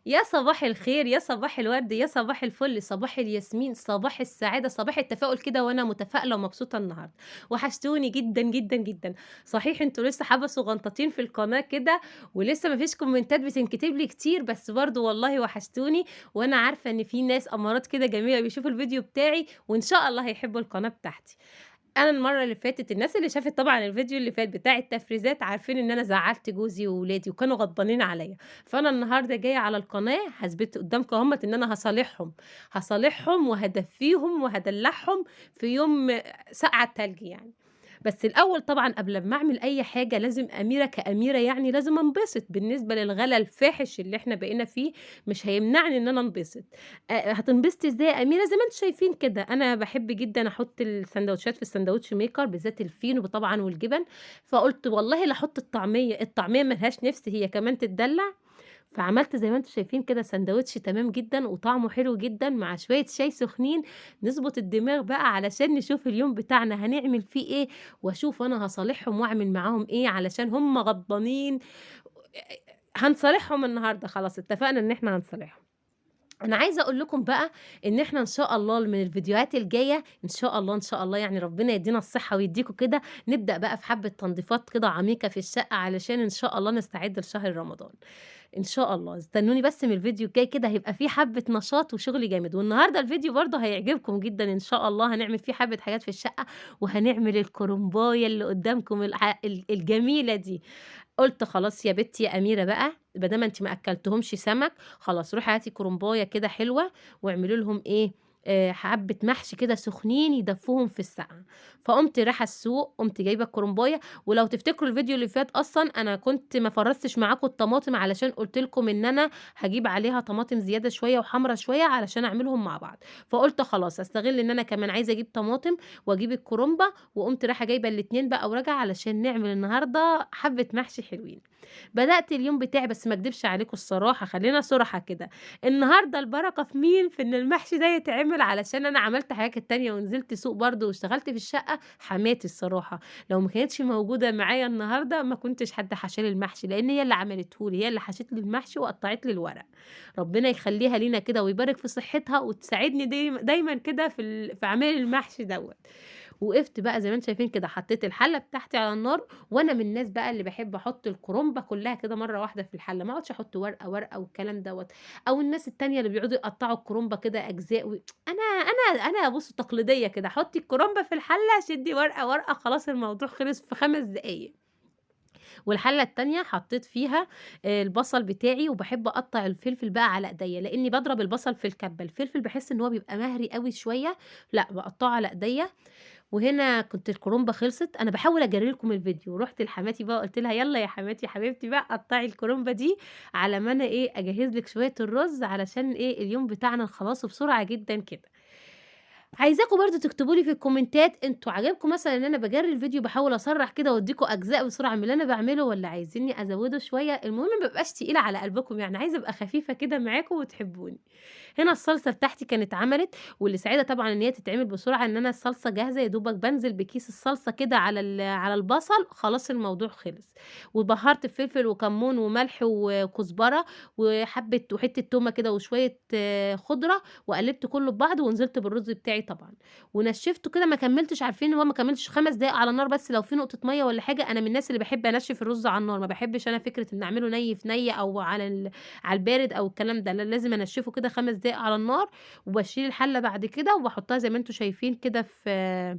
يا صباح الخير، يا صباح الورد، يا صباح الفل، صباح الياسمين، صباح السعادة، صباح التفاؤل كده وأنا متفائلة ومبسوطة النهارده. وحشتوني جدًا، جدًا، جدًا. صحيح أنتم لسه حبة صغنطاطين في القناة كده ولسه ما فيش كومنتات بتنكتب لي كتير، بس برضه والله وحشتوني، وأنا عارفة إن في ناس أمارات كده جميلة بيشوفوا الفيديو بتاعي وإن شاء الله هيحبوا القناة بتاعتي. أنا المرّة اللي فاتت الناس اللي شافت طبعًا الفيديو اللي فات بتاع التفريزات عارفين إن أنا زعّلت جوزي وولادي وكانوا غضبانين عليّا، فأنا النهارده جاية على القناة هاثبت قدّامكم أهمّة إن أنا هاصالحهم، هاصالحهم وهادفّيهم وهادلّعهم في يوم ساقعة التلج يعني. بس الأول طبعًا قبل أمّا أعمل أي حاجة لازم أميرة كأميرة يعني لازم أنبسط، بالنسبة للغلا الفاحش اللي إحنا بقينا فيه مش هيمنعني إن أنا أنبسط. هتنبسطي إزاي يا أميرة؟ زي ما أنتم شايفين كده، أنا باحب جدًا أحط الساندوتشات في الساندوتش maker بالذات الفينو طبعًا والجبن، فقُلت والله لا أحط الطعمية، الطعمية ما لهاش نِفس هي كمان تتدلّع، فعملت زي ما أنتم شايفين كده ساندوتش تمام جدًا وطعمه حلو جدًا مع شوية شاي سخنين، نضبط الدماغ بقى علشان نشوف اليوم بتاعنا هنعمل فيه إيه، وأشوف أنا هاصالحهم وأعمل معاهم إيه علشان هم غضبانين. هنصالحهم النهارده خلاص اتفقنا إن إحنا هنصالحهم. أنا عايزة أقول لكم بقى إن إحنا إن شاء الله من الفيديوهات الجاية إن شاء الله، إن شاء الله يعني ربنا يدينا الصحة ويديكم كده، نبدأ بقى في حبة تنظيفات كده عميقة في الشقة علشان إن شاء الله نستعد لشهر رمضان. إن شاء الله، استنوني بس من الفيديو الجاي كده هيبقى فيه حبة نشاط وشغل جامد، والنهارده الفيديو برضه هيعجبكم جدًا إن شاء الله، هنعمل فيه حبة حاجات في الشقة، وهنعمل الكرنباية اللي قدامكم الجميلة دي. قُلت خلاص يا بنتي يا أميرة بقى، ما دام أنتِ ما أكلتيهمش سمك، خلاص روحي هاتي كرنباية كده حلوة واعملي لهم إيه، حبة محشي كده سخنين يدفوهم في السقعة. فقُمت رايحة السوق، قُمت جايبة الكرنباية، ولو تفتكروا الفيديو اللي فات أصلًا أنا كنت ما فرزتش معاكم الطماطم علشان قُلت لكم إن أنا هاجيب عليها طماطم زيادة شوية وحمرا شوية علشان أعملهم مع بعض. فقُلت خلاص أستغل إن أنا كمان عايزة أجيب طماطم وأجيب الكرنبة، وقُمت رايحة جايبة الاتنين بقى وراجعة علشان نعمل النهارده حبة محشي حلوين. بدأت اليوم بتاعي بس ما اكدبش عليكم الصراحة، خلينا صراحة كده، النهارده البركة في مين؟ في إن المحشي ده يتعمل، علشان أنا عملت حاجات التانية ونزلت سوق برضه واشتغلت في الشقة. حماتي الصراحة لو ما كانتش موجودة معايا النهارده ما كنتش حد حشى لي المحشي، لأن هي اللي عملته لي، هي اللي حشت لي المحشي وقطعت لي الورق. ربنا يخليها لينا كده ويبارك في صحتها وتساعدني دايما كده في عمل المحشي دوت. وقفت بقى زي ما انتم شايفين كده، حطيت الحلة بتاعتي على النار، وانا من الناس بقى اللي بحب احط الكرنبه كلها كده مرة واحدة في الحلة، ما اقعدش احط ورقة ورقة والكلام دوت، او الناس التانية اللي بيقعدوا يقطعوا الكرنبه كده اجزاء انا بصوا تقليدية كده، حطي الكرنبه في الحلة، شدي ورقة ورقة، خلاص الموضوع خلص في 5 دقايق. والحله التانية حطيت فيها، البصل بتاعي، وبحب اقطع الفلفل بقى على ايديا لاني بضرب البصل في الكبه، الفلفل بحس ان هو بيبقى مهري قوي شوية، لا بقطعه على ايديا. وهنا كنت الكرنبه خلصت، انا بحاول اجري لكم الفيديو، رحت لحماتي بقى قلت لها يلا يا حماتي حبيبتي بقى قطعي الكرنبه دي على ما انا ايه اجهز لك شوية الرز علشان ايه اليوم بتاعنا نخلصه بسرعة جدا كده. عايزاكم برضو تكتبوا لي في الكومنتات انتوا عجبكم مثلا ان انا بجري الفيديو بحاول اسرع كده واديكم اجزاء بسرعة من اللي انا بعمله، ولا عايزيني ازوده شوية؟ المهم ما ببقاش تقيلة على قلبكم، يعني عايزه ابقى خفيفة كده معاكم وتحبوني. هنا الصلصه بتاعتي كانت اتعملت، واللي سعيدة طبعا ان هي تتعمل بسرعة ان انا الصلصه جاهزة، يا دوبك بنزل بكيس الصلصه كده على البصل، خلاص الموضوع خلص. وبهرت بفلفل وكمون وملح وكزبره وحبه وحتة تومة كده وشوية، خضرة، وقلبت كله ببعض ونزلت بالرز بتاعي طبعا ونشفته كده. ما كملتش، عارفين ان هو ما كملتش 5 دقايق على النار، بس لو في نقطة مية ولا حاجة. انا من الناس اللي بحب انشف الرز على النار، ما بحبش انا فكرة ان اعمله ني في ني او على البارد او الكلام ده، لا لازم انشفه كده 5 دقايق على النار، وبشيل الحلة بعد كده وبحطها زي ما انتم شايفين كده في،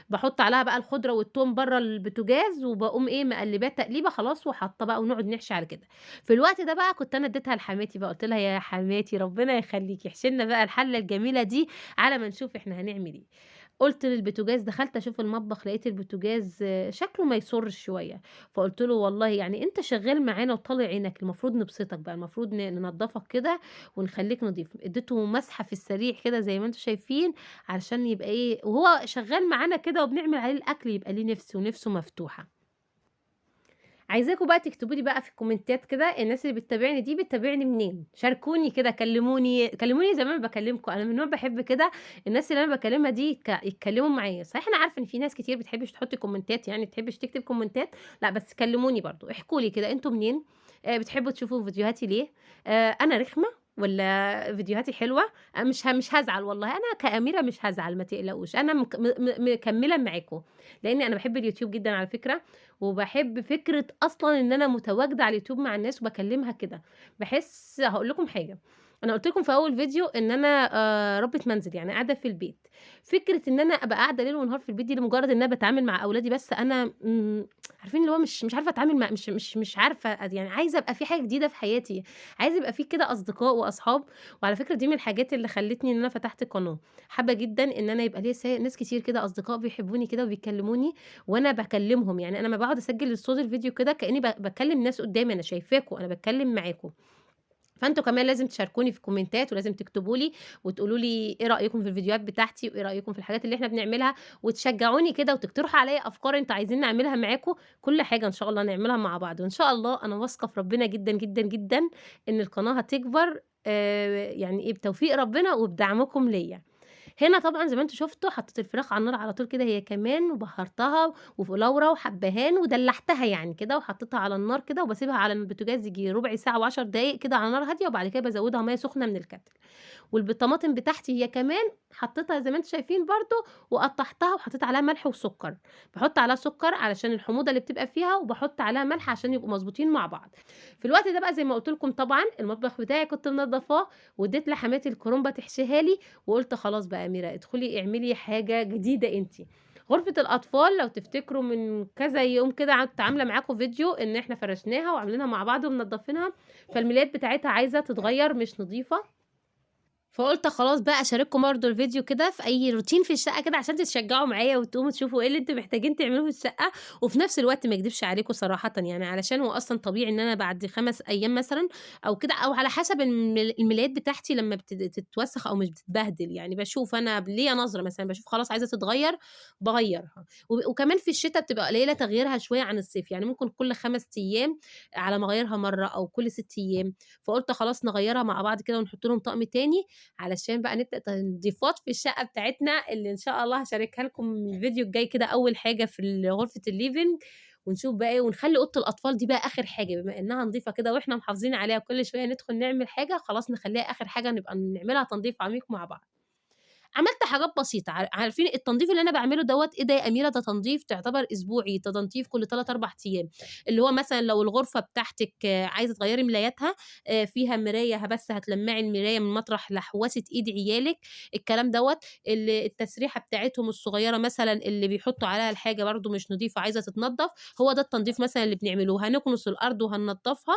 بحط عليها بقى الخضرة والثوم بره البوتاجاز، وبقوم ايه مقلباه تقليبه خلاص وحاطه بقى، ونقعد نحشي على كده. في الوقت ده بقى كنت انا اديتها لحماتي بقى، قلت لها يا حماتي ربنا يخليكي احشي لنا بقى الحلة الجميلة دي على ما نشوف احنا هنعمل ايه. قلت للبوتاجاز، دخلت اشوف المطبخ لقيت البوتاجاز شكله ما يسرش شوية، فقلت له والله يعني انت شغال معانا وطالع عينك، المفروض نبسطك بقى، المفروض ننضفك كده ونخليك نظيف. اديته مسحه في السريع كده زي ما انتم شايفين علشان يبقى ايه وهو شغال معانا كده وبنعمل عليه الاكل يبقى ليه نفس ونفسه مفتوحة. عايزاكم بقى تكتبوا لي بقى في الكومنتات كده الناس اللي بتتابعني دي بتتابعني منين، شاركوني كده، كلموني، كلموني زي ما انا بكلمكم. انا من نوع بحب كده الناس اللي انا بكلمها دي يتكلموا معايا. صحيح انا عارفه ان في ناس كتير بتحبش تحط كومنتات، يعني بتحبش تكتب كومنتات، لا بس كلموني برضو، احكوا لي كده انتوا منين، بتحبوا تشوفوا فيديوهاتي ليه؟ أنا رخمة والّا فيديوهاتي حلوة؟ مش هازعل والله، أنا كأميرة مش هازعل ما تقلقوش، أنا مك م م مكملة معاكم، لإن أنا باحب اليوتيوب جدًا على فكرة، وباحب فكرة أصلًا إن أنا متواجدة على اليوتيوب مع الناس وباكلمها كده. باحس هاقول لكم حاجة، أنا قُلت لكم في أول فيديو إن أنا ربة منزل، يعني قاعدة في البيت. فكرة إن أنا أبقى قاعدة ليل ونهار في البيت دي لمجرد إن أنا باتعامل مع أولادي بس، أنا عارفين اللي هو مش عارفة أتعامل مع مش عارفة يعني عايزة أبقى في حاجة جديدة في حياتي، عايزة يبقى في كده أصدقاء وأصحاب. وعلى فكرة دي من الحاجات اللي خلّتني إن أنا فتحت قناة، حابة جدًا إن أنا يبقى ليّا ناس كتير كده أصدقاء بيحبوني كده وبيكلموني وأنا باكلمهم، يعني أنا أمّا باقعد أسجل الصوت الفيديو كده كإني باكلم ناس قدامي، أنا شايفاكم، أنا باتكلم معاكم. فأنتم كمان لازم تشاركوني في الكومنتات، ولازم تكتبوا لي وتقولوا لي إيه رأيكم في الفيديوهات بتاعتي، وإيه رأيكم في الحاجات اللي إحنا بنعملها، وتشجعوني كده وتقترحوا عليّا أفكار أنتم عايزين نعملها معاكم، كل حاجة إن شاء الله نعملها مع بعض. وإن شاء الله أنا واثقة في ربنا جدًا، جدًا، جدًا إن القناة هتكبر، يعني إيه بتوفيق ربنا وبدعمكم ليّا. هنا طبعًا زي ما أنتم شفتوا حطيت الفراخ على النار على طول كده هي كمان، وبهرتها ولورا وحبهان ودلعتها يعني كده، وحطيتها على النار كده، وباسيبها على البوتاجاز ييجي ربع ساعة و10 دقايق كده على نار هادية، وبعد كده بازودها مَيّة سخنة من الكاتل. والطماطم بتاعتي هي كمان حطيتها زي ما أنتم شايفين برضه، وقطعتها وحطيت عليها ملح وسكر، باحط عليها سكر علشان الحموضة اللي بتبقى فيها، وباحط عليها ملح عشان يبقوا مضبوطين مع بعض. في الوقت ده بقى زي ما قُلت لكم طبعًا المطبخ بتاعي كنت منضفاه، واديت لحماتي الكرنبة تحشيها لي، وقُلت خلاص بقى يا أميرة ادخلي اعملي حاجة جديدة أنتِ. غرفة الأطفال لو تفتكروا من كذا يوم كده كنت عاملة معاكم فيديو إن إحنا فرشناها وعاملينها مع بعض ومنضفينها، فالملايات بتاعتها عايزة تتغير مش نضيفة، فقُلت خلاص بقى أشارككم برضه الفيديو كده في أي روتين في الشقة كده عشان تتشجعوا معايا وتقوموا تشوفوا إيه اللي أنتم محتاجين تعملوه في الشقة، وفي نفس الوقت ما اكدبش عليكم صراحةً يعني، علشان هو أصلًا طبيعي إن أنا بعد 5 أيام مثلًا أو كده، أو على حسب الملايات بتاعتي لمّا بتتوسخ أو مش بتتبهدل، يعني باشوف أنا ليّا نظرة مثلًا، باشوف خلاص عايزة تتغير باغيرها. وكمان في الشتا بتبقى قليلة تغييرها شوية عن الصيف، يعني ممكن كل 5 أيام على ما أغيرها مرة أو كل 6 أيام، فقُلت خلاص نغيرها مع بعض كده ونحط لهم طقم تاني علشان بقى نبدأ تنظيفات في الشقة بتاعتنا اللي إن شاء الله هاشاركها لكم الفيديو الجاي كده، أول حاجة في غرفة الليفنج، ونشوف بقى إيه، ونخلي أوضة الأطفال دي بقى آخر حاجة بما إنها نظيفة كده وإحنا محافظين عليها، كل شوية ندخل نعمل حاجة خلاص نخليها آخر حاجة نبقى نعملها تنظيف عميق مع بعض. عملت حاجات بسيطة، عارفين التنظيف اللي أنا باعمله دوّة إيه ده يا أميرة؟ ده تنظيف تعتبر أسبوعي، ده تنظيف كل 3، 4 أيام، اللي هو مثلًا لو الغرفة بتاعتِك عايزة تغيّري ملاياتها، فيها مراية بس هتلمّعي المراية من مطرح لحوسة إيد عيالِك، الكلام دوّة، التسريحة بتاعتهم الصغيرة مثلًا اللي بيحطوا عليها الحاجة برضه مش نضيفة عايزة تتنضف، هو ده التنظيف مثلًا اللي بنعمله، هنكنس الأرض وهننضفها،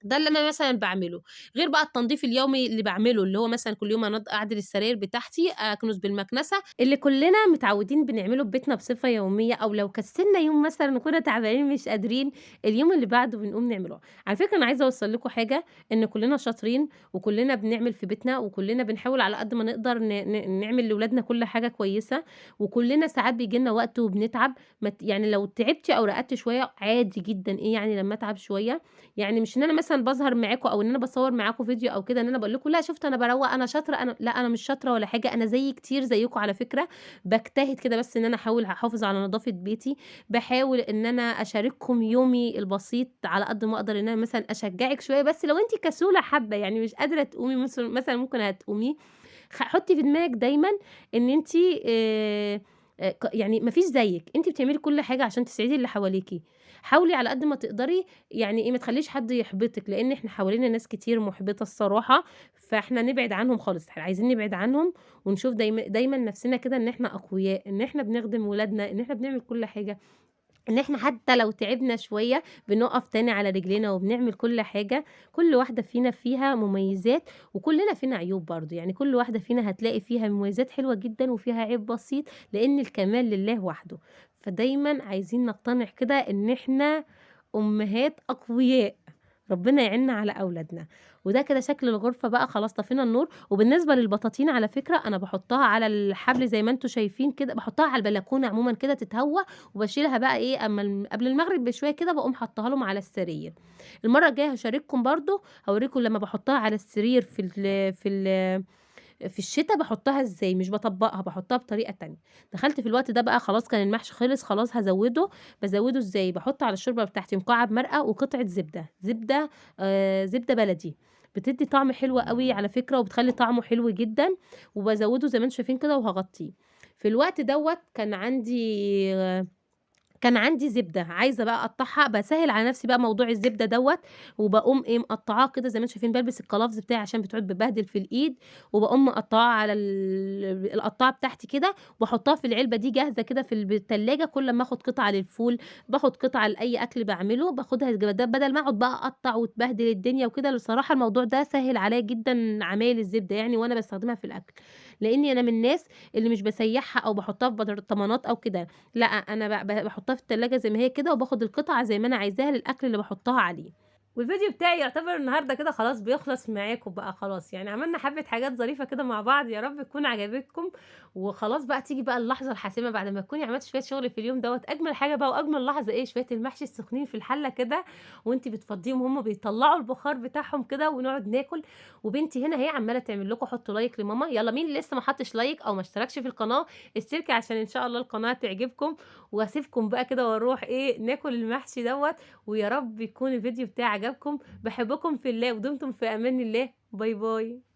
ده اللي أنا مثلًا باعمله. غير بقى التنضيف اليومي اللي باعمله، اللي هو مثلًا كل يوم أعدل السراير بتاعتي، أكنس بالمكنسة، اللي كلنا متعودين بنعمله في بيتنا بصفة يومية، أو لو كسلنا يوم مثلًا وكنا تعبانين مش قادرين، اليوم اللي بعده بنقوم نعمله. على فكرة أنا عايزة أوصل لكم حاجة، إن كلنا شاطرين وكلنا بنعمل في بيتنا، وكلنا بنحاول على قد ما نقدر نعمل لولادنا كل حاجة كويسة، وكلنا ساعات بييجي لنا وقت وبنتعب، ما ت يعني لو تعبتِ أو رقدتِ شوية عادي جدًا، إيه يعني لما أتعب شوية؟ يعني مش إن أنا مثلًا باظهر معاكم أو إن أنا باصور معاكم فيديو أو كده إن أنا باقول لكم لا شُفتوا أنا باروّق، أنا شاطرة، أنا لا، أنا مش شاطرة ولا حاجة، أنا زيي كتير زيكم على فكرة، باجتهد كده بس إن أنا أحاول أحافظ على نضافة بيتي، باحاول إن أنا أشارككم يومي البسيط على قد ما أقدر، إن أنا مثلًا أشجعِك شوية، بس لو أنتِ كسولة حبة يعني مش قادرة تقومي مثلًا ممكن هتقومي، حطي في دماغِك دايمًا إن أنتِ، يعني ما فيش زيِّك، أنتِ بتعملي كل حاجة عشان تسعدي اللي حواليكِ، حاولي على قد ما تقدري يعني إيه ما تخلّيش حد يحبطِك، لإن إحنا حوالينا ناس كتير محبطة الصراحة، فإحنا نبعد عنهم خالص، إحنا عايزين نبعد عنهم ونشوف دايمًا نفسنا كده إن إحنا أقوياء، إن إحنا بنخدم ولادنا، إن إحنا بنعمل كل حاجة، إن إحنا حتى لو تعبنا شوية بنقف تاني على رجلينا وبنعمل كل حاجة. كل واحدة فينا فيها مميزات وكلنا فينا عيوب برضه، يعني كل واحدة فينا هتلاقي فيها مميزات حلوة جدًا وفيها عيب بسيط، لإن الكمال لله وحده. فدايمًا عايزين نقتنع كده إن إحنا أمهات أقوياء، ربنا يعيننا على أولادنا. وده كده شكل الغرفة بقى، خلاص طفينا النور. وبالنسبة للبطاطين على فكرة أنا باحطها على الحبل زي ما أنتم شايفين كده، باحطها على البلكونة عمومًا كده تتهوى، وباشيلها بقى إيه أما قبل المغرب بشوية كده باقوم حاطاها لهم على السرير. المرة الجاية هاشارككم برضه، هاوريكم لما باحطها على السرير في الشتا باحطها إزاي، مش باطبّقها، باحطها بطريقة تانية. دخلت في الوقت ده بقى خلاص كان المحشي خلص، خلاص هازوّده، بازوّده إزاي، باحط على الشوربة بتاعتي مكعب مرقة وقطعة زبدة، زبدة بلدي، بتدّي طعم حلو أوي على فكرة وبتخلّي طعمه حلو جدًا، وبازوّده زي ما أنتم شايفين كده وهاغطّيه. في الوقت دوّة كان عندي زبدة، عايزة بقى أقطّعها، باسهّل على نفسي بقى موضوع الزبدة دوّة، وباقوم إيه، مقطّعاه كده زي ما أنتم شايفين، بالبس القلافز بتاعي عشان بتقعد بتبهدل في الإيد، وباقوم مقطّعاه على القطّاعة بتاعتي كده، وأحطها في العلبة دي جاهزة كده في بالتلاجة، كل أمّا آخد قطعة للفول، باخد قطعة لأي أكل باعمله، باخدها بدل ما أقعد بقى أقطّع وتبهدل الدنيا وكده، الصراحة الموضوع ده سهّل عليّا جدًا عمايل الزبدة يعني وأنا باستخدمها في الأكل، لإني أنا من الناس اللي مش باسيّحها أو باحطها في برطمانات أو كده. لأ، أنا ب ب باحطها في التلاجة زي ما هي كده، وباخد القطعة زي ما أنا عايزاها للأكل اللي باحطها عليه. والفيديو بتاعي يعتبر النهارده كده خلاص بيخلص معاكم بقى خلاص، يعني عملنا حبة حاجات ظريفة كده مع بعض، يا رب تكون عجبتكم. وخلاص بقى تيجي بقى اللحظة الحاسمة بعد ما تكوني عملتِ شوية شغل في اليوم دوّة، أجمل حاجة بقى وأجمل لحظة إيه، شوية المحشي السخنين في الحلة كده وأنتِ بتفضّيهم وهُم بيطلّعوا البخار بتاعهم كده ونقعد ناكل. وبنتي هنا أهي عمّالة تعمل لكم حطوا like لماما، يالّا مين اللي لسه ما حطش like أو ما اشتركش في القناة اشتركي عشان إن شاء الله القناة تعجبكم. واسيبكم بقى كده واروح إيه، ناكل المحشي دوّة، ويا رب يكون الفيديو بتاعي عجبكم. باحبكم في الله ودمتم في أمان الله. bye bye.